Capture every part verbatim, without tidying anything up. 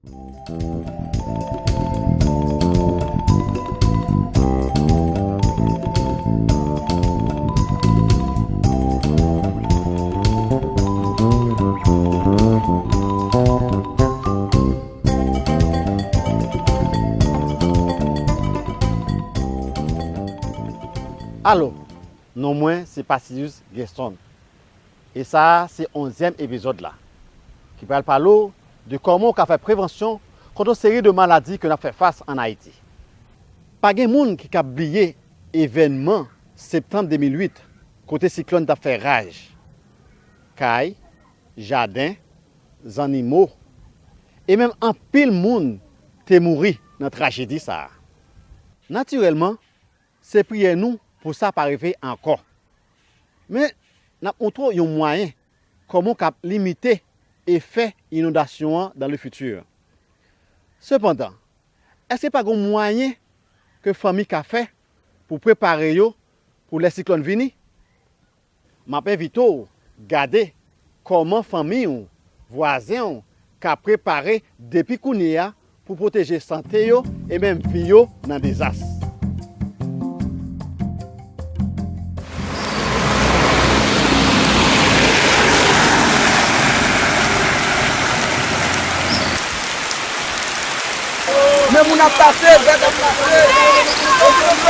Alo, non mwen se Pacius Gerson. E sa a se onzyèm epizòd la, ki pral pale w de kòman w ka fè prevansyon kont yon seri de maladi ke n ap fè fas ann Ayiti. Pa gen moun ki kab bliye evènman septanm de mil uit, kote siklòn t ap fè raj. Kay, jaden, zannimo, e menm anpil moun te mouri nan trajedi sa a. Natirèlman, se priyè nou pou sa pa rive ankò. Men, n ap montre w yon mwayen kòman w kab limite efè inondasyon an dans le futur. Sepandan, èske pa gen yon mwayen ke fanmi ka fè pou prepare yo pou lè siklòn vini? M ap envite w gade kòman fanmi w, vwazen w ka prepare depi kounye a pou pwoteje sante yo e menm vi yo nan dezas. Men moun ap pase, bèt ap pase. Oh,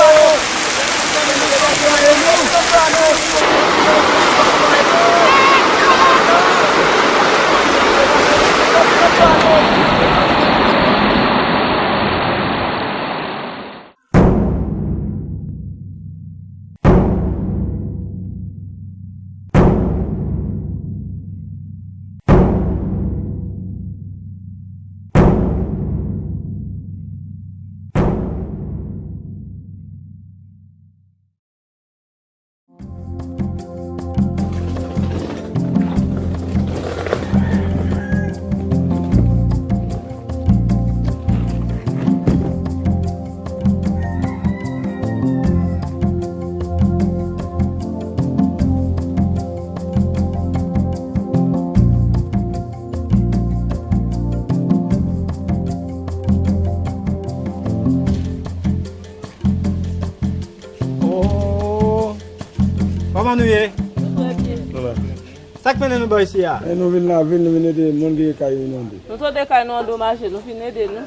kòman nou ye? Nou trè byen. Sa k mennen nou bò isi a? E nou vin lavil, nou vin ede moun ki gen kay yo inonde. Nou tande kay nou andomaje, nou vin ede nou.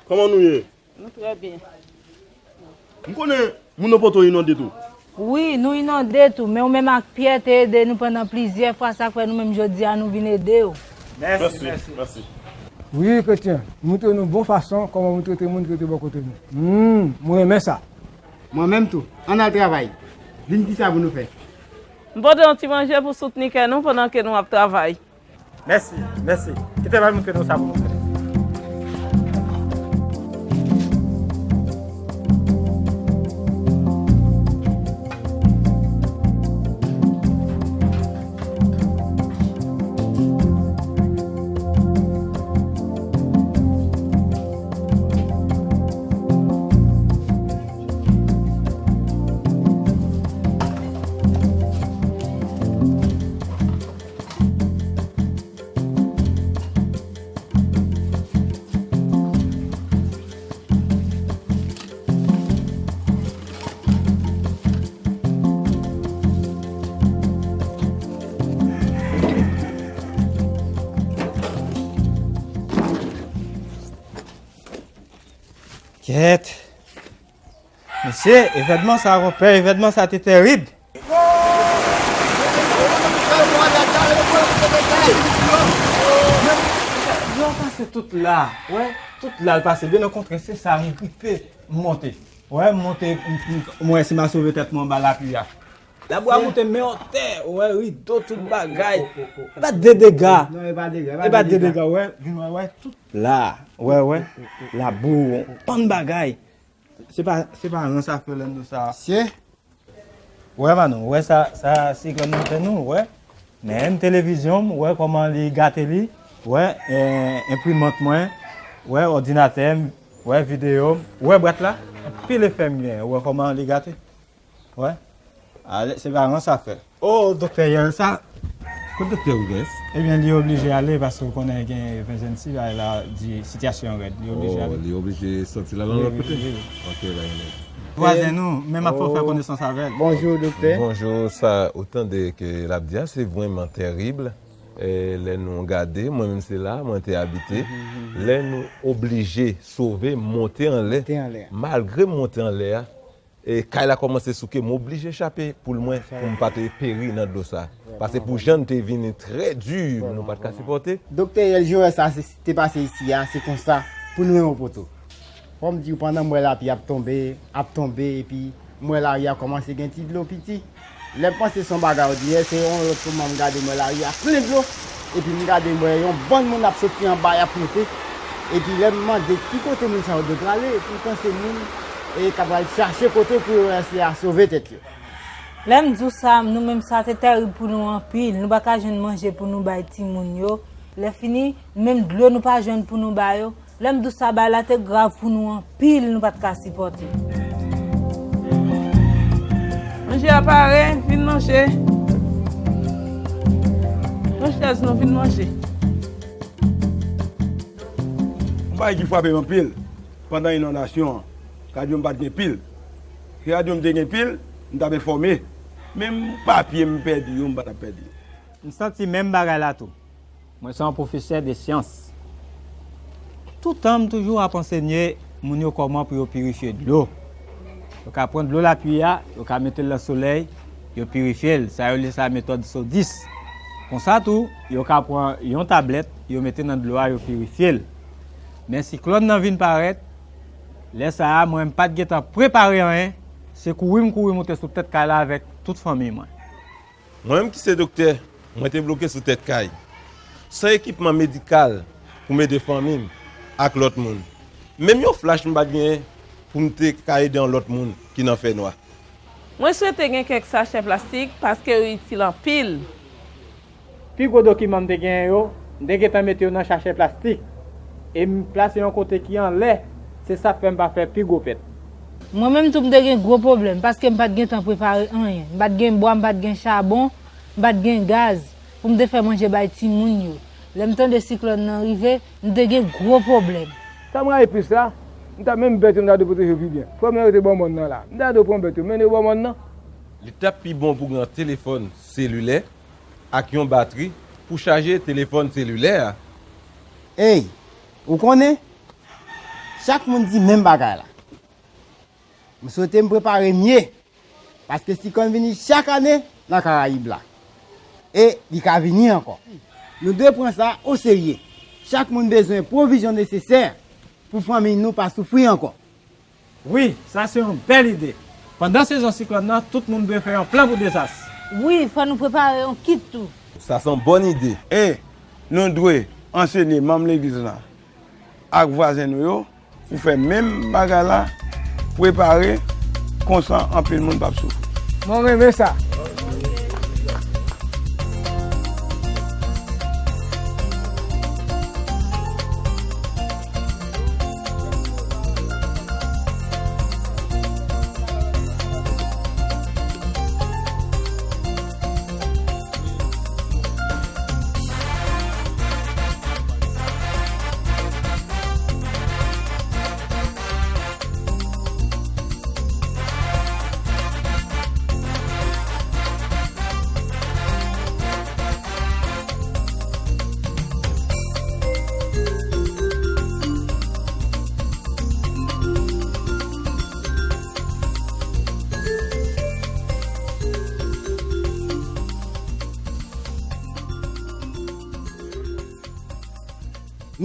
Kòman nou ye? Nou trè byen. M konnen moun nan poto inonde tou. Wi, nou inonde tou, men ou menm ak Pyè te ede nou pandan plizyè fwa, sa k fè nou menm jodi a nou vin ede w. Mèsi, mèsi, mèsi. Wi, Kretyen, montre nou bon fason kòman pou trete moun ki rete bò kote nou. Hmm, mwen renmen sa. Mwen menm tou. Ann al travay. Vin ki sa pou nou fè. M pote yon ti manje pou soutni kè nou pandan ke nou ap travay. Mèsi, mèsi. Kite m al montre nou sa pou nou fè. Kèt. Mesye, evènman sa, konpè, evènman sa te tèrib. Yo pase tout la, wè, tout la l pase. Byen okontrè, se sa, m gripe, m monte. Wè, m monte, m, m, m wè si m a sove tèt mwen anba lapli a. Labou a monte men atè, wè, rido, tout bagay. E pa de dega. Non, e pa dega, e pa de dega, wè, vin wè, wè, tout la, wè, wè, labou, anpil bagay. Se pa, se pa rans a fè lè n di w sa. Mesye. Wè, Manon, wè sa, sa siklòn nan fè nou, wè. Men televizyon m, wè kòman li gate li, wè, eh, enprimant mwen, wè, òdinatè m, wè, videyo m, wè, bwat la, anpil efè m gen, wè kòman li gate. Wè. Ale, se pa rans a fè. Oh, doktè Yèl, sa, Kot doktè Rodriguez? Ebyen, li oblije ale paske w konnen gen emejensi bagay la, di sitiyasyon an rèd. Li oblije ale. Oh, li oblije sòti la nan lòt kote? Wi, wi, wi. Ok, la, la. Vwazen nou, menm ap fè w fè konesans avè l. Bonjou, doktè. Bonjou, sa ou tande ke l ap di a, se vrèman tèrib. E, lè nou gade, mwen menm se la mwen te abite. Lè nou oblije sove, monte anlè. Monte anlè. Malgre m monte anlè a, e, kay la kòmanse souke, m oblije chape poul mwen pou m pa te peri nan dlo sa. Paske pou jan n te vini trè di, nou pa t ka sipòte. Doktè, L J O S a se, te pase isi a, se konsa pou nou menm poto. Fò m di w, pandan m wè lapli ap tonbe, ap tonbe, epi m wè lari a kòmanse gen ti dlo piti. Lè m panse se yon bagay òdinè, se yon lòt moman m gade m wè lari a plen dlo, epi m gade m wè yon bann moun ap soti anba y ap moute. Epi lè m mande ki kote moun sa yo dwe prale, poutan se moun, e, k ap al chache kote pou yo eseye a sove tèt yo. Lè m di w sa, nou menm sa te tèrib pou nou anpil. Nou pa ka jwenn manje pou nou bay timoun yo. Lè fini, menm dlo nou pa jwenn pou nou ba yo. Lè m di w sa, bagay la te grav pou nou anpil, nou pa t ka sipòte. Manje a pare, vin manje. Pran chèz nou, vin manje. Yon bagay ki frape m anpil pandan inondasyon an, radyo m pa t gen pil. Si radyo m te gen pil, m t ap enfòme. Menm papye m pèdi yo, m pa t ap pèdi yo. M santi menm bagay la tou. Mwen se yon pwofesè de syans. Toutan m toujou ap ansenye moun yo kòman pou yo pirifye dlo. Yo ka pran dlo lapli a, yo ka mete l nan solèy, yo pirifye l. Sa yo rele sa metòd Sodis. Konsa tou, yo ka pran yon tablèt, yo mete nan dlo a, yo pirifye l. Men siklòn nan vin parèt, lè sa a, mwen m pa t gentan prepare anyen, se kouri m kouri moute sou tèt kay la avèk tout fanmi mwen. Mwen menm ki se doktè, mwen te bloke sou tèt kay, san ekipman medikal pou m ede fanmi m ak lòt moun. Menm yon flach m pa t genyen pou m te ka ede yon lòt moun ki nan fènwa. Mwen swete gen kèk sachè plastik paske yo itil anpil. Pi gwo dokiman m te genyen yo, m te gentan mete yo nan sachè plastik. E m plase yon kote ki anlè, se sa k fè m pa fè pi gwo pèt. Mwen menm tou m te gen gwo pwoblèm, paske m pa t gentan prepare anyen. M pa t gen bwa, m pa t gen chabon, m pa t gen gaz pou m te fè manje bay timoun yo. Lè m tande siklòn nan rive, m te gen gwo pwoblèm. Sa m rayi plis la, m ta menm bèt yo, m ta dwe pwoteje yo pi byen. Frè m nan rete bò mòn nan la. M ta dwe pran bèt yo, mennen yo bò mòn nan. Li t ap pi bon pou gen yon telefòn selilè ak yon batri pou chaje telefòn selilè a. Ey, ou konnen, chak moun di menm bagay la. M swete m prepare m ye, paske siklòn vini chak ane nan Karayib la. E li ka vini ankò. Nou dwe pran sa oserye. Chak moun bezwen pwovizyon nesesè pou fanmi nou pa soufri ankò. Wi, sa se yon bèl ide. Pandan sezon siklòn nan, tout moun dwe fè yon plan pou dezas. Wi, fò nou prepare yon kit tou. Sa se yon bòn ide. E nou dwe ansenye manm legliz la ak vwazen nou yo pou fè menm bagay la, prepare, konsa anpil moun p ap soufri. Mwen renmen sa.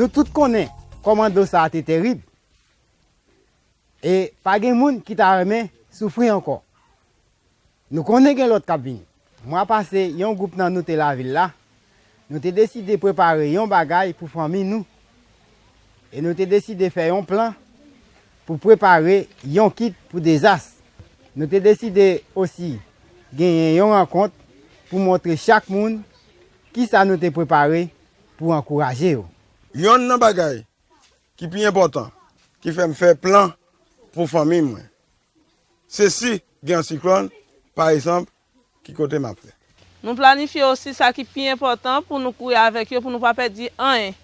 Nou tout konnen kòman dlo sa a te terib. E pa gen moun ki ta renmen soufri ankò. Nou konnen gen lòt k ap vini. Mwa pase, yon gwoup nan nou te lavil la. Nou te deside prepare yon bagay pou fanmi nou. E nou te deside fè yon plan pou prepare yon kit pou dezas. Nou te deside osi genyen yon rankont pou montre chak moun kisa nou te prepare pou ankouraje yo. Yonn nan bagay ki pi enpòtan ki fè m fè plan pou fanmi mwen, se si gen yon siklòn, pa egzanp, ki kote m ap fè. Nou planifye osi sa ki pi enpòtan pou nou kouri avèk yo pou nou pa pèdi anyen.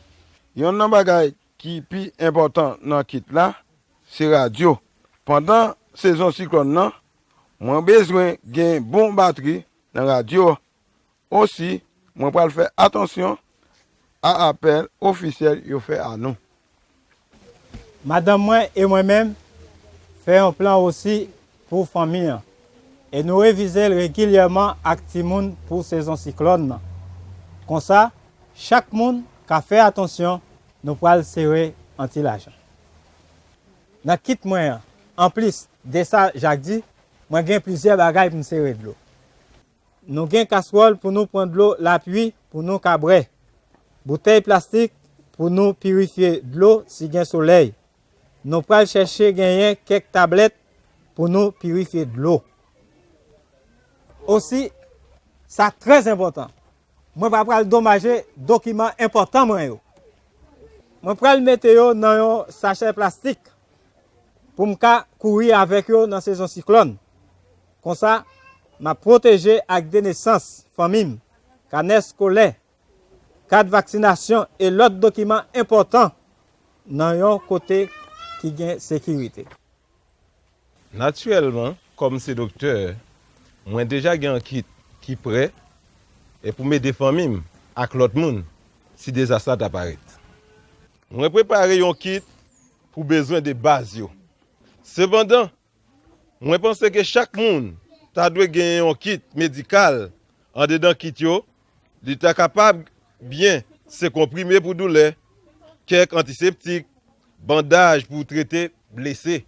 Yonn nan bagay ki pi enpòtan nan kit la, se radyo. Pandan sezon siklòn nan, mwen bezwen gen bon batri nan radyo a. Osi, mwen pral fè atansyon a apèl ofisyèl yo fè a nou. Madanm mwen e mwen menm fè yon plan osi pou fanmi an, e nou revize l regilyèman ak timoun pou sezon siklòn nan. Konsa, chak moun ka fè atansyon, nou pral sere yon ti lajan. Nan kit mwen an, anplis de sa Jak di, mwen gen plizyè bagay pou m sere dlo. Nou gen kaswòl pou nou pran dlo lapli pou nou ka bwè, boutèy plastik pou nou pirifye dlo si gen solèy. Nou pral chèche genyen kèk tablèt pou nou pirifye dlo. Osi, sa trè enpòtan, mwen pa pral domaje dokiman enpòtan mwen yo. Mwen pral mete yo nan yon sachè plastik pou m ka kouri avèk yo nan sezon siklòn. Konsa, m ap pwoteje ak de nesans fanmi m, kanè eskolè, kat vaksinasyon e lòt dokiman enpòtan nan yon kote ki gen sekirite. Natirèlman, kòm se doktè, mwen deja gen yon kit ki prè e pou m ede fanmi m ak lòt moun si dezas la ta parèt. Mwen prepare yon kit pou bezwen de baz yo. Sepandan, mwen panse ke chak moun ta dwe genyen yon kit medikal andedan kit yo, li ta kapab byen se konprime pou doulè, kèk antiseptik, bandaj pou trete blese.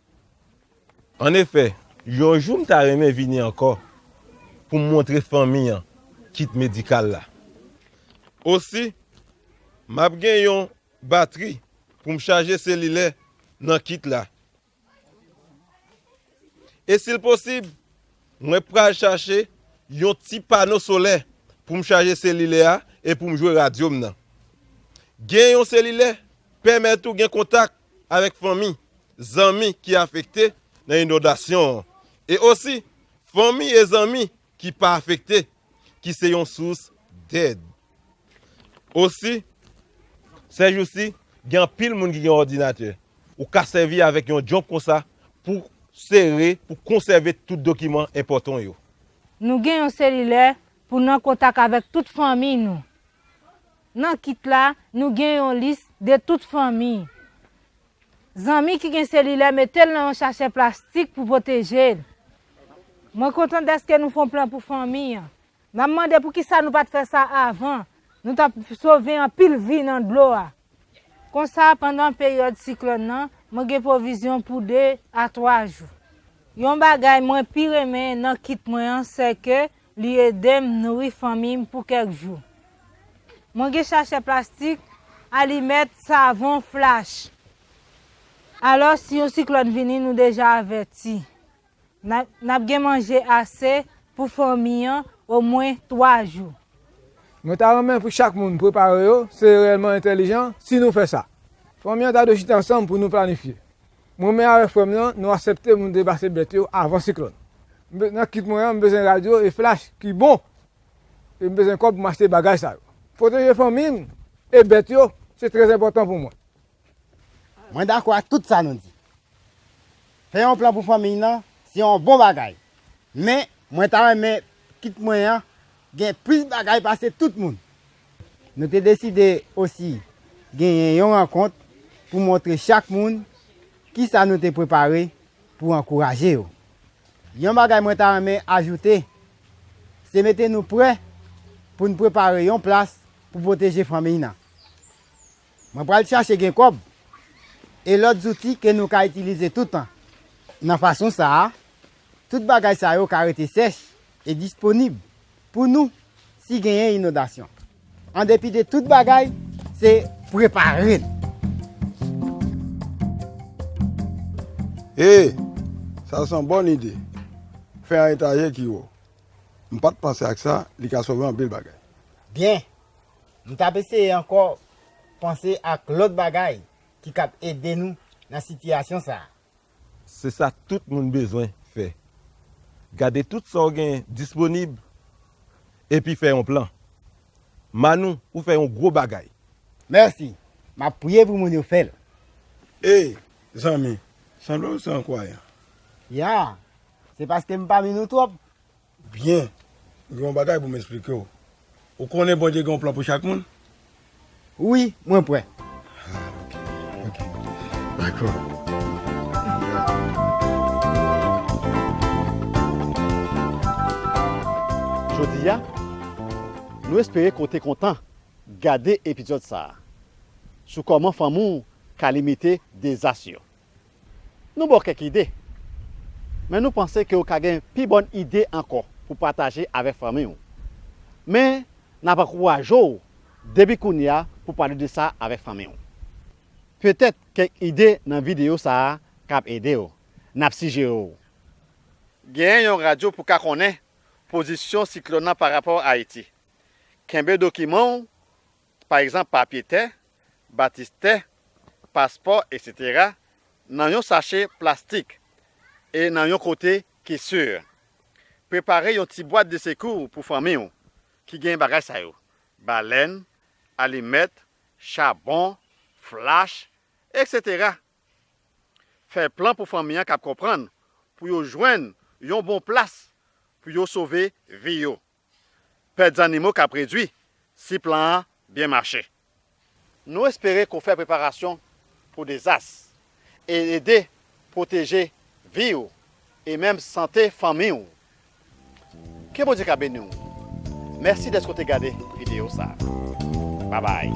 Annefè, yon jou m ta renmen vini ankò pou m montre fanmi an kit medikal la. Osi, m ap gen yon batri pou m chaje selilè nan kit la. E si l posib, mwen pral chache yon ti pano solè pou m chaje selilè a e pou m jwe radyo m nan. Gen yon selilè pèmèt ou gen kontak avèk fanmi, zanmi ki afekte nan inondasyon an, e osi fanmi e zanmi ki pa afekte, ki se yon sous dèd. Osi, sèjousi, gen anpil moun ki gen òdinatè. Ou ka sèvi avèk yon djonk konsa pou sere, pou konsève tout dokiman enpòtan yo. Nou gen yon selilè pou n an kontak avèk tout fanmi nou. Nan kit la, nou gen yon lis de tout fanmi. Zanmi ki gen selilè, mete l nan yon sachè plastik pou pwoteje l. Mwen kontan dèske nou fè yon plan pou fanmi an. N ap mande poukisa nou pa t fè sa avan. Nou t ap sove anpil vi nan dlo a. Konsa, pandan peryòd siklòn nan, mwen gen pwovizyon pou de a twa jou. Yon bagay mwen pi renmen nan kit mwen an, sèke li ede m nouri fanmi m pou kèk jou. Mwen gen sachè plastik, alimèt, savon, flach. Alò, si yon siklòn vini, nou deja avèti. N ap, n ap gen manje ase pou fanmi an omwen twa jou. Mwen ta renmen pou chak moun prepare yo, se reyèlman entèlijan si nou fè sa. Fanmi an ta dwe chita ansanm pou nou planifye. Mwen menm avèk frè m nan, nou aksepte pou nou depase bèt yo avan siklòn. M be-, nan kit mwen an, m bezwen radyo e flach ki bon. E m bezwen kòb pou m achte bagay sa yo. Pwoteje fanmi m e bèt yo, se trè enpòtan pou mwen. Mwen dakò ak tout sa nou di. Fè yon plan pou fanmiy nan se yon bon bagay. Men, mwen ta renmen kit mwen an gen plis bagay pase tout moun. Nou te deside osi genyen yon rankont pou montre chak moun kisa nou te prepare pou ankouraje yo. Yon bagay mwen ta renmen ajoute, se mete nou prè pou n prepare yon plas pou pwoteje fanmiy nan. Mwen pral chache gen kòb e lòt zouti ke nou ka itilize toutan. Nan fason sa a, tout bagay sa yo ka rete sèch e disponib pou nou si genyen inondasyon. An depi de tout bagay, se prepare n. Hey! Sa se yon bòn ide. Fè yon etaje ki wo. M pa t panse ak sa, li ka sove anpil bagay. Byen. M t ap eseye ankò panse ak lòt bagay ki kab ede nou nan sitiyasyon sa a. Se sa tout moun bezwen fè. Gade tout sa w gen disponib epi fè yon plan. Manou, ou fè yon gwo bagay. Mèsi. M ap priye pou moun yo fè l. Ey, zanmi, sanble w se yon kwayan. Ya, se paske m pami nou twòp. Byen, m gen yon bagay pou m esplike w. Ou konnen Bondye gen yon plan pou chak moun? Wi, mwen prè. Ok. Dakò. Jodi a, nou espere ke w te kontan gade epizòd sa a sou kòman fanmi w ka limite dezas yo. Nou ba w kèk ide, men nou panse ke w ka gen pi bòn ide ankò pou pataje avèk fanmi w. Men, n ap ankouraje w depi kounye a pou pale de sa avèk fanmi w. Petèt kèk ide nan videyo sa a kab ede w. N ap sijere w. Genyen yon radyo pou ka konnen pozisyon siklòn nan parapò Ayiti. Kenbe dokiman w, pa egzanp papye tè, batistè, paspò, etsetera, nan yon sache plastik e nan yon kote ki si. Prepare yon ti bwat de sekou pou fanmi w ki gen bagay sa yo: balèn, alimèt, chabon, flach, etsetera. Fè plan pou fanmi an k ap konprann pou yo jwenn yon bon plas pou yo sove vi yo. Pèt zannimo k ap redwi si plan an byen mache. Nou espere ke w fè preparasyon pou dezas e ede pwoteje vi w e menm sante fanmi w. Ke Bondye ka beni w. Mèsi dèske w te gade videyo sa a. Babay.